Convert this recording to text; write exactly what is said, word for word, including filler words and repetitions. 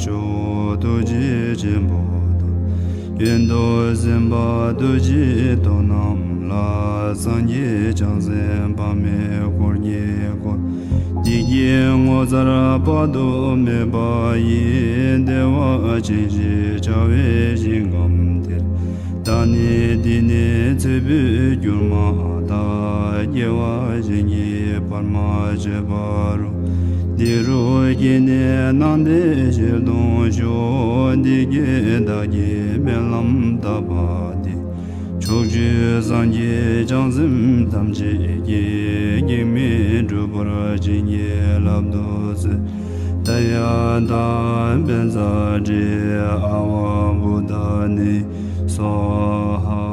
མཆོག་ཐུགས་རྗེ་ཆེན་པོ་དང་། ཡོན་ཏན་སེམས་དཔའ་ཐུགས་རྗེ་ཐོབ་རྣམས་ལ། སངས་རྒྱས་བྱང་སེམས་དཔག་མེད་འཁོར་གྱིས་བསྐོར། བདེ་སྐྱིད་ངོ་མཚར་དཔག་ཏུ་མེད་པ་ཡི། བདེ་བ་ཅན་ཞེས་བྱ་བའི་ཞིང་ཁམས་དེར། བདག་ནི་འདི་ནས་ཚེ་འཕོས་གྱུར་མ་ཐག་སྐྱེ་བ་གཞན་གྱིས་བར་མ་ཆོད་པ་རུ། འདི་རུ་སྐྱེས་ནས་སྣང་མཐའི་ཞལ་མཐོང་ཤོག་འདི་སྐད་བདག་གིས་སྨོན་ལམ་བཏབ་པ་འདི། ཕྱོགས་བཅུའི་སངས་རྒྱས་བྱང་སེམས་ཐམས་ཅད་ཀྱིས། གེགས་མེད་འགྲུབ་པར་བྱིན་གྱིས་བརླབ་ཏུ་གསོལ། ཏདྱ་ཐཱ། བཛྲ་ཨ་ཝ་བོ་དྷ་ནི་སྭཱ་ཧཱ།